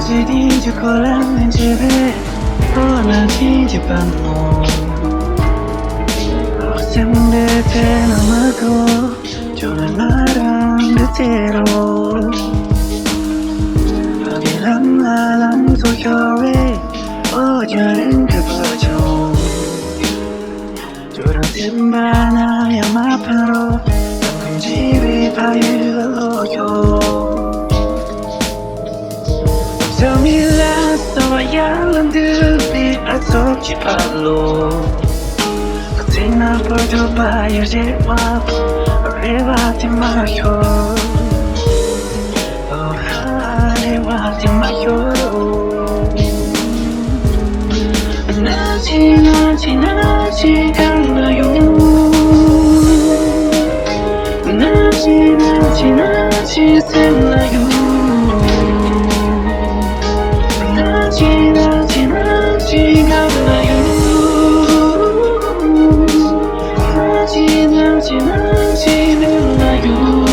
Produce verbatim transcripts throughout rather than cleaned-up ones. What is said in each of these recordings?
བརྗེད་ཐེངས་ཀྱི་འཁོར་ལམ་ནས་འབྱེད་པའི་ཁོ་ན་ཆེན་གྱི་པད་མོ། སེམས་པའི་ཚེ་ན་མ་གོ་ཁྱོད་ང་རང་གི་ཚེ་རོ། ཕ་གི་ལམ་ལ་ལམ་ཚོ་ཤོར་བའི་ཨོ་རྒྱུན་རིང་གི་བུ་ཆུང་། ཁྱོད་རང་སེམས་པ་ན་ཡང་མ་ཕན་རོ། ཡང་ཁམས་བརྗེ་བའི་ཕ་ཡུལ་ལ་ལོག་ཤོག་ཞོ་མི་ལ་སོ་བ་ཡར་ལ་འདུག་པའི་ཨ་ཚོགས་ཀྱི་ཕ་ལོ། ཚེ་ན་བོར་འགྲོ་བ་ཡི་རེ་བ། རེ་བ་དེ་མ་ཤོར། ཨོ་ཧ་རེ་བ་དེ་མ་ཤོར། ན་ཅི་ན་ཅི་ན་ཅི་གང་ལ་ཡོད། ན་ཅི་ན་ཅི་ན་ཅི་སེམས་ལ་ཡོད། ན་ཅི་ན་ཅི་ན་ཅི་གང་ལ་ཡོད། ན་ཅི་ན་ཅི་ན་ཅི་མེད་ལ་ཡོད།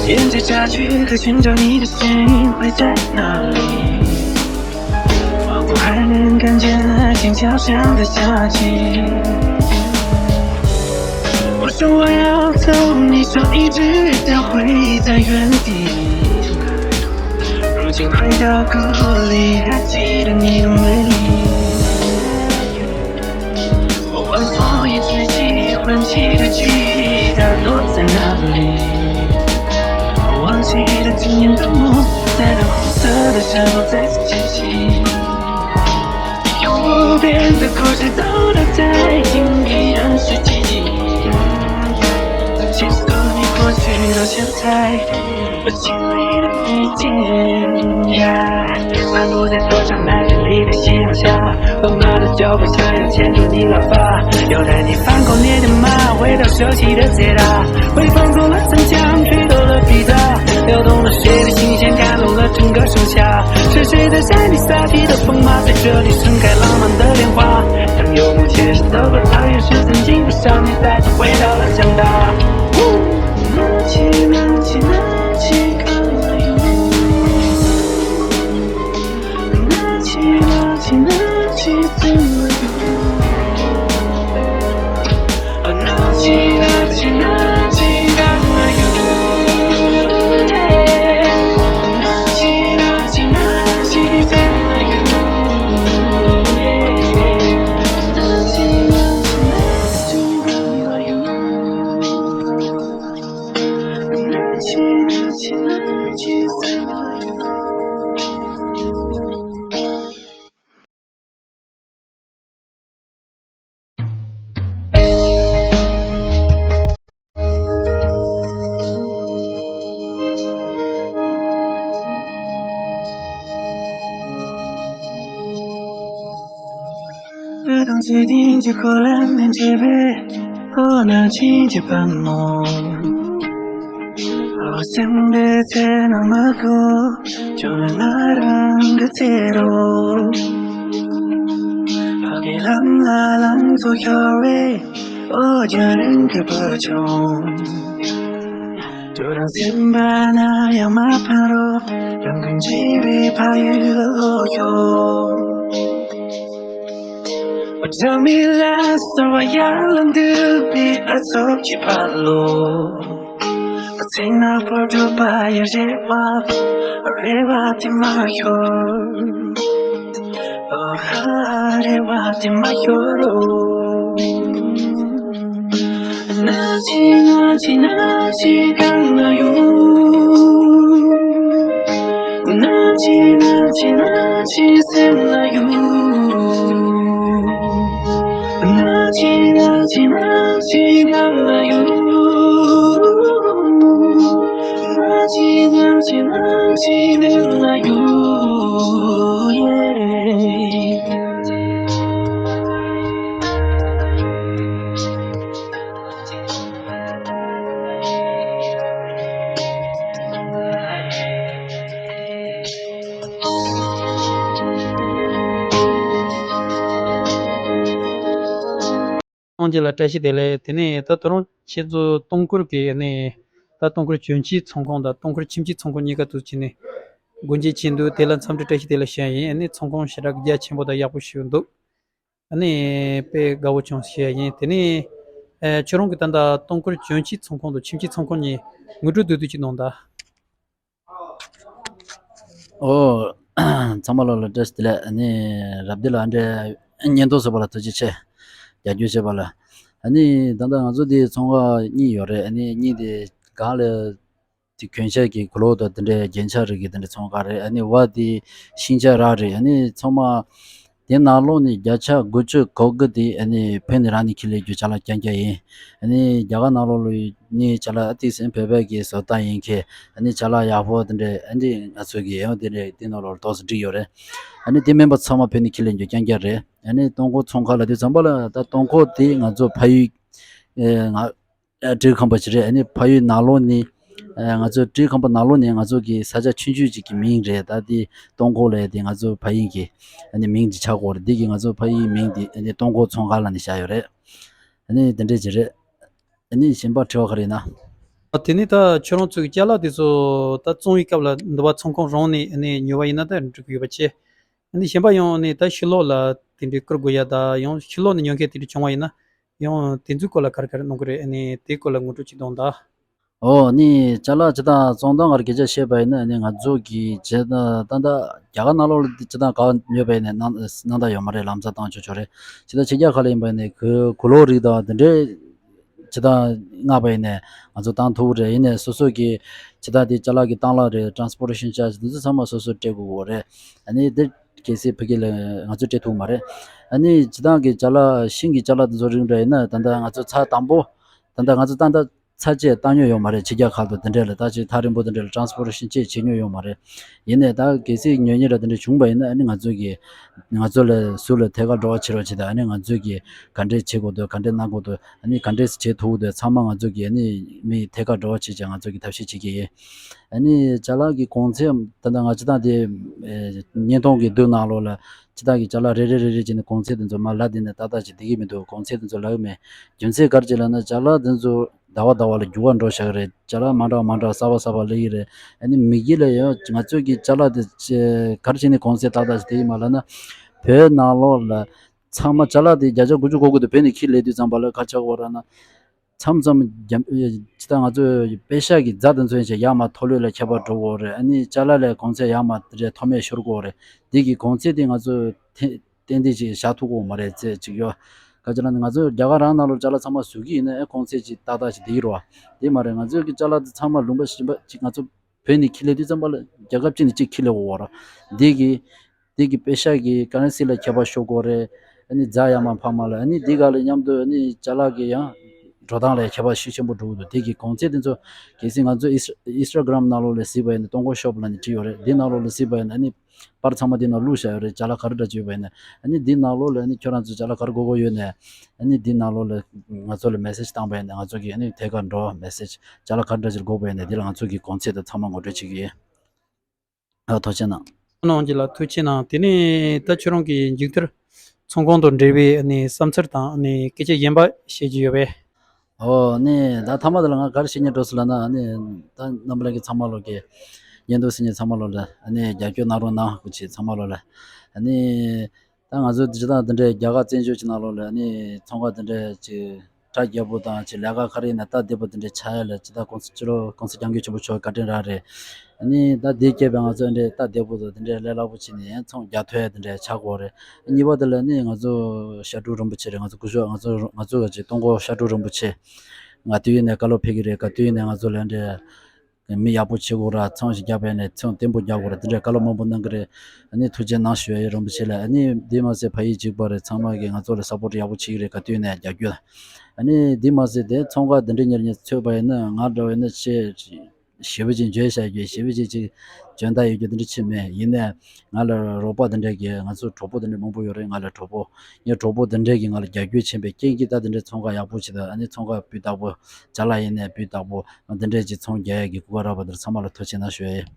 ཡིན་གྱི་བྱ་རྒྱུ་གི་ཤིན་ཏུ་ནི་དུ་སེམས་པའི་ཚེ་ན་ལས། 我不还能看见心跳响的夏季。我说我要走，你说一直都会在原地。如今回到故里，还记得你的美丽。我晚风一吹起，唤起的记忆，它落在哪里？我忘记了今年冬末，在那红色的山谷再次清醒。 右边的故事都落在今天，依然是记忆。情诉你过去到现在，我心里的一切。漫步在操场那里的夕阳下，斑马的脚步像要牵住你老发，要带你翻过你的马，回到熟悉的街道。 微风走了城墙，吹走了皮草，撩动了谁的琴弦，感动了整个盛夏。是谁在山里撒起的风马，在这里盛开浪漫的莲花。当游牧前世走过草原时，曾经的少年再次回到了长大。 ད་དུང་ཚེ་འདིའི་འཁོར་ལམ་ནས་འབྱེད་པའི་ཁོ་ན་ཆེན་གྱི་པད་མོ། ཨོ་སེམས་པའི་ཚེ་ན་མ་གོ་ཁྱོད་ང་རང་གི་ཚེ་རོ། ཕ་གི་ལམ་ལ་ལམ་ཚོ་ཤོར་བའི་ཨོ་རྒྱུན་རིང་གི་བུ་ཆུང་། ཁྱོད་རང་སེམས་པ་ན་ཡང་མ་ཕན་རོ། ཡང་ཁམས་བརྗེ་བའི་ཕ་ཡུལ་ལ་ལོག་ཤོག་འགྲམ་མེ་ལ་སོ་བ་ཡར་ལ་འདུག་པའི་ཨ་ཚོགས་ཀྱི་ཕ་ལོ། ཚེ་ན་བོར་འགྲོ་བ་ཡི་རེ་བ། རེ་བ་དེ་མ་ཤོར། ཨོ་ཧ་རེ་བ་དེ་མ་ཤོར། ན་ཅི་ན་ཅི་ན་ཅི་གང་ལ་ཡོད། ན་ཅི་ན་ཅི་ན་ཅི་སེམས་ལ་ཡོད། ན་ཅི་ན་ཅི་ན་ཅི་གང་ལ་ཡོད། ན་ཅི་ན་ཅི་ན་ཅི་མེད་ལ་ཡོད། ཁྱེད་ལ་བཀྲ་ཤིས་བདེ་ལེགས། དེ་ནས་ད་དུང་ཁྱེད་ཚོ་སྟོང་སྐོར་གྱི་ནས་ད་སྟོང་སྐོར་གྱོན་ཆས་ཚོང་ཁང་དང་སྟོང་སྐོར་ཁྱིམ་ཆས་ཚོང་ཁང་གཉིས་ཀ་དུ་ཕྱིན་ནས་སྒོ་འབྱེད་བྱས་འདུག་དེ་ལ་འཚམས་འདྲི་བཀྲ་ཤིས་བདེ་ལེགས་ཞུ་ཡ་ཡིན། ཨ་ནི་ཚོང་ཁང་ཞེ་དྲག་རྒྱ་ཆེན་པོ་དང་ཡག་པོ་ཞིག་འདུག་ཨ་ནི་དཔེ་དགའ་བོ་བྱུང་ཞུ་ཡ་ཡིན། དེ་ནས་ཨ་ཁྱོད་རང་གི་ད་ལྟ་སྟོང་སྐོར་གྱོན་ཆས་ཚོང་ཁང་དང་ཁྱིམ་ཆས་ཚོང་ཁང་གཉིས་ངོ་སྤྲོད་བསྡུས་བསྡུས་ཅིག་གནང་དང་། ཨོ། ཚང་མ་ལོ་ལ་བཀྲ་ཤིས་བདེ་ལེགས། ཨ་ནི་རབ་བདེ་ལ་ཨ་འདྲས་བརྙན་ཐུང་བཟོ་བ་ལ་ཐུགས་རྗེ་ཆེ། རྒྱ་སྒྱུར་བྱས་པ་ལ། ཨ་ནི་ད་ལྟ་ང་ཚོ་འདི་ཚོང་ཁང་གཉིས་ཡོད་རེད། ཨ་ནི་གཉིས་དེ་གང་ལ་དེ་གྱོན་ཆས་ཀྱི་གོས་ལོག་དང་དེ་འདྲའི་རྒྱན་ཆ་རིགས་ཀྱི་དེ་འདྲའི་ཚོང་ཁང་རེད། ཨ་ནི་བ་དེ་ཤིང་ཆ་རག་རེད། ཨ་ནི་ཚང་མ་དེ་ནང་ལོགས་ནས་བརྒྱ་ཆ་དགུ་བཅུ་གོ་དགུ་དེ་ཨ་ནི་བོད་ནས་རང་ནས་ཁྱེར་སླེབས་རྒྱུ་ཅ་ལག་རྐྱང་རྐྱང་ཡིན། ཨ་ནི་རྒྱ་གར་ནང་ལོགས་ལ་ནི་ཅ་ལག་ཨ་ཏི་སེམས་བོད་པའི་གི་བཟོ་ལྟ་ཡིན་གི། ཨ་ནི་ཅ་ལག་ཡག་པོ་དེ་འདྲས་ཨ་ནི་ང་ཚོ་གི་ཡང་དེ་འདྲས་དེ་ནང་ལོགས་ལ་ཏོག་ཙམ་འགྲིག་ཡོད་རེད། ཨ་ནི་དེ་མིན་པ་ཚང་མ་བོད་ནས་ཁྱེར་སླེབས་རྒྱུ་རྐྱང་རྐྱང་རེད། ཨ་ནི་སྟོང་སྐོར་ཚོང་ཁང་ལ་དུས་ཙམ་པ་ལ་ད་སྟོང་སྐོར་དེ་ང་ཚོ་ཕ་ཡུལ་ཨེ་ང་ཨ་འབྲི་ཁང་པ་ཞིག་རེད། ཨ་ནི་ཕ་ཡུལ་ནང་ལོགས་ནས་ཨ་ང་ཚོ་འབྲི་ཁང་པ་ནང་ལོགས་ནས་ང་ཚོ་གི་ས་ཆ་ཆུང་ཆུང་ཅིག་གི་མིང་རེད། ད་དེ་སྟོང་སྐོར་ལབ་དེ་ང་ཚོ་ཕ་ཡུལ་གི་ཨ་ནི་མིང་ཅིག་ཆགས་ཀྱི་ཡོད་རེད། འདི་གི་ང་ཚོ་ཕ་ཡུལ་མིང་དེ་ཨ་ནི་སྟོང་སྐོར་ཚོང་ཁང་ལབ་ནས་བཞག་ཡོད་རེད། ཨ་ནི་དེ་འདྲས་ཅིག་རེད། ཨ་ནི་གཞན་པ་དྲི་བ་ག་རེ་ཡིན་ན། ཨ་དེ་ནི་ད་ཁྱོད་རང་ཚོ་གི་ཅ་ལག་དེ་ཚོ་ད་བཙོང་བའི་སྐབས་ལ་འདི་བ་ཚོང་ཁང་རང་ནས་ཨ་ནི་ཉོ་བ་ཡིན་ན་ད་འགྲིག་གི་ཡོད་པ་བྱས། ཨ་ནི་གཞན་པ་ཡང་ཨ་ནི་ད་ཕྱི་ལོགས་ལ་དེ་འདྲའི་བསྐུར་དགོས་ཡ་ད་ཡང་ཕྱི་ལོགས་ནས་ཉོ་མཁན་དེ་འདྲ་བྱུང་བ་ཡིན་ན་ཡང་དེ་ཚོའི་སྐོར་ལ་ག་རེ་ག་རེ་གནང་གི་རེད། ཨ་ནི་དེའི་སྐོར་ལ་ངོ་སྤྲོད་ཅིག་གནང་དང་། ཨོ་ནི་ཅ་ལག་སྤྱིར་བཏང་བཙོང་སྟངས་ག་རེ་སྐད་ཆ་བཤད་པ་ཡིན་ན་ཨ་ནི་ང་ཚོ་གི་སྤྱིར་བཏང་ད་ལྟ་རྒྱ་གར་ནང་ལོགས་ལ་སྤྱིར་བཏང་ག་ཉོས་པ་ཡིན་ན་གནང་གནང་ད་ཡོད་མ་རེད། ལམ་སང་བཏང་ཆོག་ཆོག་རེད། སྤྱིར་བཏང་ཕྱི་རྒྱལ་ཁག་ལ་ཡིན་པ་ཡིན་ན་གོས་གོས་ལོག་རིགས་དང་དེ་འདྲའི་སྤྱིར་བཏང་མངགས་པ་ཡིན་ནས་ང་ཚོ་བཏང་ཐུབ་ཀྱི་རེད། ཡིན་ནས་སོ་སོ་གི་སྤྱིར་བཏང་དེ་ཅ་ལག་གི་བཏང་གླ་རེད། transportation charge་དེ་ཚོ་ཚང་མ་སོ་སོ་སྤྲད་དགོས་ཀྱི་རེད། ཨ་ནི་དེ་གལ་སྲིད་ཕ་གི་ལ་ང་ཚོས་སྤྲད་ཐུབ་མ་རེད། ཨ་ནི་སྤྱིར་བཏང་གི་ཅ་ལག་ཤིང་གི་ཅ་ལག་དེ་ཚོ་རིགས་འདྲ་ཡིན་ན་ད་ལྟ་ང་ཚོ་ཚར་དང་པོ་ད་ལྟ་ང་ཚོ་ད་ལྟ་ཚར་བཅད་བཏང་མྱོང་ཡོད་མ་རེད། ཕྱི་རྒྱལ་ཁག་ཏུ་དེ་འདྲ་ལ་ད་ཅིག་ཐག་རིང་པོ་དེ་འདྲ་ལ་transportation་བཅས་བྱེད་མྱོང་ཡོད་མ་རེད། ཡིན་ནས་ད་གལ་སྲིད་ཉོ་མཁན་འདྲ་དེ་འདྲ་བྱུང་པ་ཡིན་ན་ཨ་ནི་ང་ཚོ་གི་ང་ཚོ་ལ་ཟུར་ལ་ཐད་ཀར་འབྲེལ་བ་བྱེད་རོགས་བྱེད་དང་། ཨ་ནི་ང་ཚོ་གི་ག་འདྲས་བྱེད་དགོས་འདུག་ག་འདྲས་གནང་དགོས་འདུག་ཨ་ནི་ག་འདྲས་བྱེད་ཐུབ་འདུག་ཚང་མ་ང་ཚོ་གི་ཨ་ནི་མི་ཐད་ཀར་འབྲེལ་བ་བྱེད་ཅིང་ང་ཚོ་གི་ཐབས་ཤེས་བྱེད་ཀྱི་ཡིན། ཨ་ནི་ཅ་ལག་གི་གོང་ཚད་ད་ལྟ་ང་སྤྱིར་བཏང་དེ་ཨེ་བརྙན་ཐུང་གི་མདུན་ནང་ལོགས་ལ་སྤྱིར་བཏང་གི་ཅ་ལག་རེ་རེ་རེ་རེ་བྱས་ནས་གོང་ཚད་དེ་ཚོ་མར་ལབ་བསྡད་ནས་ཏག་ཏག་ཅིག་བསྡད་ཀྱི་མི་འདུག་གོང་ཚད་དེ་ཚོ་ལབ་ཀྱི་མེད། རྒྱུ་མཚན་ག་རེ་བྱས་ལབ་ན་ཅ་ལག་དེ་ཚོ་ཟླ་བ་ཟླ་བ་ལ་འགྱུར་བ་འགྲོ་བཞག་གི་རེད། ཅ་ལག་མ་འདྲ་བ་མ་འདྲ་བ་གསར་པ་གསར་པ་སླེབས་ཀྱི་རེད། ཨ་ནི་མི་སྒེར་ལ་ཡང་ང་ཚོ་གི་ཅ་ལག་དེ་ཅེ་ག་རེ་བྱས་ནས་གོང་ཚད་ཏག་ཏག་ཅིག་བསྡད་ཀྱི་མ་ལབ་ན། བོད་ནང་ལོགས་ལ་ཚང་མ་ཅ་ལག་དེ་བརྒྱ་ཆ་དགུ་བཅུ་གོ་དགུ་དེ་བོད་ནས་འཁྱེར་སླེབས་དུས་ཙམ་པ་ལ་ག་རེ་ཆགས་ཀྱི་ཡོད་རེད་ན། མཚམས་མཚམས་རྒྱ་ཇི་ལྟར་ང་ཚོས་པེ་ཤ་གི་རྫ་དེ་ཚོ་ཡང་ཅིག་ཡར་མར་མཐོ་ལོས་ལ་ཁྱད་པར་འགྲོ་གི་ཡོད་རེད། ཨ་ནི་ཅ་ལག་ལ་གོང་ཚད་ཡར་མར་དེ་འདྲའི་མཐོ་དམན་ཤོར་གྱི་ཡོད་རེད། འདི་གི་གོང་ཚད་དེ་ང་ཚོས་ཏན་ཏན་ཅིག་བཞག་ཐུབ་ཀྱི་ཡོད་མ་རེད་ཟེར་ཅིག་ཡོད། ག་ཅི་ལབ་ན་ང་ཚོས་རྒྱ་གར་རང་ནང་ལོགས་ཅ་ལག་ཚང་མ་བཟོ་གི་ཡིན་ན་ཨེ་གོང་ཚད་ཅིག་ཏག་ཏག་ཅིག་བསྡད་ཀྱི་རེད་བ། དེ་མ་རེད། ང་ཚོས་ཀྱི་ཅ་ལག་དེ་ཚང་མ་ལུང་པ་གཞན་པ་ཅིག་ང་ཚོ་བོད་ནས་འཁྱེར་སླེབས་དུས་ཙམ་པ་ལ་རྒྱལ་ཁབ་གཅིག་ནས་གཅིག་འཁྱེར་སླེབས་ཀྱི་ཡོད་རེད། འདི་གི་དེ་གི་པེ་ཤ་གི་ཀ་རན་སི་ལ་ཁྱད་པར་ཤོར་གྱི་ཡོད་རེད། ཨ་ནི་རྫ་ཡར་མར་འཕར་མ་ལ་ཨ་ནི་འདི་ག་ལ་མཉམ་དུ་ཨ་ནི་ཅ་ལག་གི་ཡང་འགྲོ་སྟངས་ལ་ཁྱད་པར་ཤུགས་ཆེན་པོ་འགྲོ་གི་འདུག་དེ་གི་གོང་ཚད་དེ་ཚོ་གལ་སྲིད་ང་ཚོ་ཨིན་སི་ཨིན་སི་ཊ་གྷ་རམ་ནང་ལོགས་ལ་གཟིགས་པ་ཡིན་ན་སྟོང་སྐོར་ཤོབ་ལབ་ནས་བྲིས་ཡོད་རེད། འདི་ནང་ལོགས་ལ་གཟིགས་པ་ཡིན་ན་ཨ་ནི་པར་ཚང་མ་འདི་ནང་བླུགས་བཞག་ཡོད་རེད། ཅ་ལག་ག་རེ་འདྲ་ཅིག་ཡོད་པ་ཡིན་ན། ཨ་ནི་འདི་ནང་ལོགས་ལ་ཨ་ནི་ཁྱོད་རང་ཚོ་ཅ་ལག་ག་རེ་དགོས་དགོས་ཡོད་ནས་ཨ་ནི་འདི་ནང་ལོགས་ལ་ང་ཚོ་ལ་མེ་སེ་ཇི་བཏང་པ་ཡིན་ན་ང་ཚོ་གིས་ཨ་ནི་ཐད་ཀར་འགྲོ་བ་མེ་སེ་ཇི་ཅ་ལག་ག་རེ་འདྲ་ཅིག་དགོས་པ་ཡིན་ན་འདི་ལ་ང་ཚོ་གིས་གོང་ཚད་དང་ཚང་མ་ངོ་སྤྲོད་བྱེད་ཀྱི་ཡིན། ཨ་ཐུགས་རྗེ་གནང་། ནང་གི་ལ་ཐུགས་རྗེ་གནང་། དེ་ནས་ད་ཁྱོད་རང་གི་མཇུག་མཐར་ཚོང་ཁང་དང་འབྲེལ་བའི་ཨ་ནི་བསམ་ཚུལ་དང་ཨ་ནི་སྐད་ཆ་གཞན་པ་བཤད་རྒྱུ་ཡོད་པས། ཨོ་ནི་ད་མཐའ་མ་དེ་ལ་ང་ག་རེ་བཤད་སྙིང་འདོད་སོང་ལབ་ན། ཨ་ནི་ད་རྣམ་པ་ལྷན་རྒྱས་ཚང་མ་ལོག་གི་ཉན་འདུག་ཟེར་མཁན་ཚང་མ་ལོག་ལ་ཨ་ནི་རྒྱབ་སྐྱོར་གནང་རོགས་གནང་། སྐུ་མཁྱེན་ཚང་མ་ལོག་ལ་ཨ་ནི། ད་ང་ཚོ་སྤྱིར་བཏང་འདི་འདྲའི་རྒྱ་གར་བཙན་བྱོལ་གྱི་ནང་ལོགས་ལ་ཨ་ནི་ཚོང་ཁང་འདི་འདྲའི་ཅིག་གྲ་རྒྱས་པོ་དང་ཅིག་ལས་ཀ་ག་རེ་ཡིན་ན་སྟབས་བདེ་པོ་འདི་འདྲའི་ཆགས་ཡ་ལ་སྤྱིར་བཏང་༸གོང་ས་༸སྤྱི་ལོ་༸གོང་ས་༸སྐྱབས་མགོན་ཆེན་པོ་མཆོག་བཀའ་དྲིན་རང་རེད། ཨ་ནི་ད་འདི་སྐྱེས་པའི་ང་ཚོ་འདི་འདྲའི་སྟབས་བདེ་པོ་དང་འདི་འདྲའི་ལས་སླ་པོ་བྱས་ནས་ཡང་ཚོང་རྒྱག་ཐུབ་ཡ་འདི་འདྲའི་ཆགས་ཀྱི་ཡོད་རེད། གཉིས་པ་དེ་ལ་ནི་ང་ཚོ་ཤར་སྤྲུལ་རིན་པོ་ཆེ་རེད། ང་ཚོ་སྐུ་ཞབས་ང་ཚོ་ང་ཚོ་ག་ཅིག་སྟོང་སྐོར་ཤར་སྤྲུལ་རིན་པོ་ཆེ་ག་དུས་ཡིན་ནའི་བཀའ་སློབ་ཕེབས་ཀྱི་རེད། ག་དུས་ཡིན་ནའི་ང་ཚོ་ལ་འདྲའི་མི་ཡག་པོ་བྱེད་དགོས་ར། ཚོང་ཞིག་རྒྱག་པ་ཡིན་ནའི་ཚོང་བརྟན་པོ་རྒྱག་དགོས་ར། དེ་འདྲའི་བཀའ་སློབ་མང་པོ་གནང་གི་རེད། ཨ་ནི་ཐུགས་རྗེ་གནང་ཞུ་ཡ་ཡིན་རིན་པོ་ཆེ་ལ། ཨ་ནི་འདི་མ་ཟད་ཕ་ཡུལ་གཅིག་པ་རེད། ཚང་མ་གིས་ང་ཚོ་ལ་སཔོར་ཊི་ཡག་པོ་བྱེད་ཀྱི་རེད། ག་དུས་ཡིན་ནའི་རྒྱབ་སྐྱོར། ཨ་ནི་འདི་མ་ཟད་དེ་ཚོང་ཁང་འདི་འདྲའི་ཉེར་ཉེར་ཚུད་པ་ཡིན་ན་ང་འདྲ་བ་ཡིན་ན་ཆེ་ཞེ་པོ་ཅིག་འཇོན་བྱ་རྒྱུ་ཞེ་པོ་ཅིག་ཅིག་འཇོན་ཐང་ཡོད་རྒྱུ་དེ་འདྲ་ཅིག་མེད། ཡིན་ནའི་ང་ལ་རོགས་པ་དེ་འདྲ་གི་ང་ཚོ་གྲོགས་པོ་དེ་འདྲ་མང་པོ་ཡོད་རེད། ང་ལ་གྲོགས་པོ་ངའི་གྲོགས་པོ་དེ་འདྲས་ཀྱིས་ང་ལ་རྒྱབ་སྐྱོར་བྱས་པའི་རྐྱེན་གྱིས་ད་དེ་འདྲའི་ཚོང་ཁང་ཡག་པོ་ཞིག་དང་ཨ་ནི་ཚོང་ཁང་སྤུས་དག་པོ་ཅ་ལག་ཡིན་ནའི་སྤུས་དག་པོ་དེ་འདྲས་ཀྱི་ཚོང་རྒྱག་ཡས་ཀྱི་གོ་སྐབས་རག་པ་དེར་ཚང་མ་ལ་ཐུགས་རྗེ་གནང་ཞུ་ཡ་ཡིན།